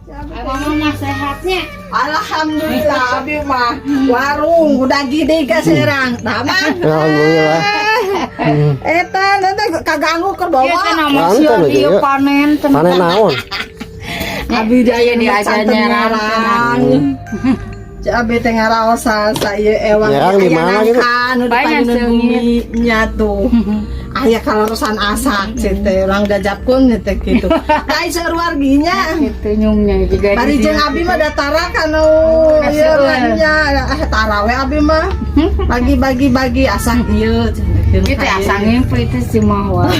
Mama mah sehatnya. Alhamdulillah, abi mah warung udah gede ka serang. Damang. Alhamdulillah. Eta nanti kaganggu ke Iya bawah. teh nama Mantap sia aja, dia ya. panen teh. Panen naon? Abi jaya Diajar nyerang. Cik abi teh ngaraosan saya ewang Nyerang di mana gitu? Nu Banyak dipayunan seungit. bumi nya tuh. Aya kaleresan asak cik teh urang jajapkeun teh kitu. Da seueur warginya. Gitu nyungnya juga. Bari jeung abi mah datara kanu ieu nya ah tara we abi mah. Bagi-bagi bagi asak ieu cenah. Gitu asa ngimpi itu si mah.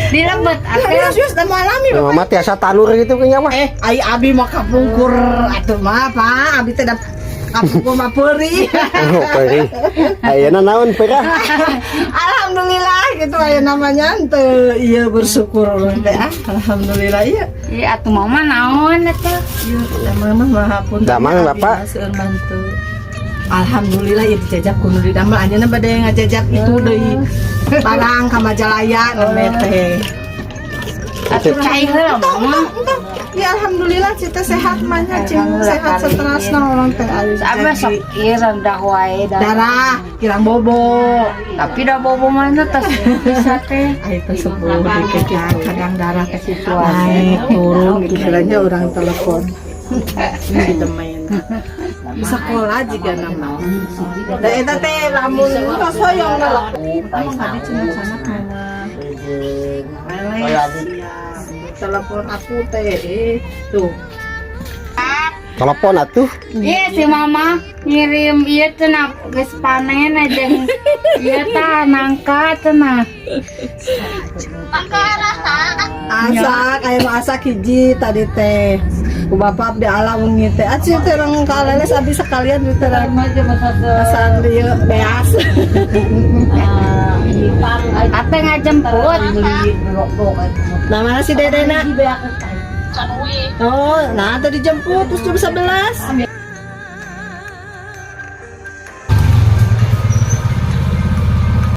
Dilebet atuh. Serius serius da moal lami. Ya, mama tiasa tanur gitu kayaknya mah. Eh, ai abi mah kapungkur atuh mah, Pak. Abi teh da kapungkur mah peuri. Oh, perih. Ayeuna naon perah? Alhamdulillah gitu aya namanya teu ieu bersyukur urang teh ah. Alhamdulillah iya. Iya atuh mama naon eta? Ieu mah mah pun. Damang, Bapak. Seueur bantu. Alhamdulillah ieu dijajap ku nu didamel, anjeunna bade ngajajap itu deui. Barang ka Majalaya nembe teh. Atuh cai heula mama. Entah, ya alhamdulillah cita sehat mah nya, cing sehat seterusna orang teh aya Sama sok ieu rendah wae dah. Darah kirang bobo. Tapi dah bobo mana tas bisa teh. Ayo teh sepuh dikit kadang darah teh naik turun gitu kiranya orang telepon si temen sekolah juga nama da eta teh lamun tos hoyong telepon tadi cenah sana kana leles ya telepon aku teh tuh. Telepon atuh. Iya si mama ngirim iya cenah geus panen aja. Iya tah nangka cenah. Asak aya nu asak hiji tadi teh ku bapak abdi ala wengi teh acil teh orang kaleles abdi sekalian di teh asan dieu beas. Ate ngajemput. Nah, mana si Dedena? Oh, nah tadi jemput terus jam 11.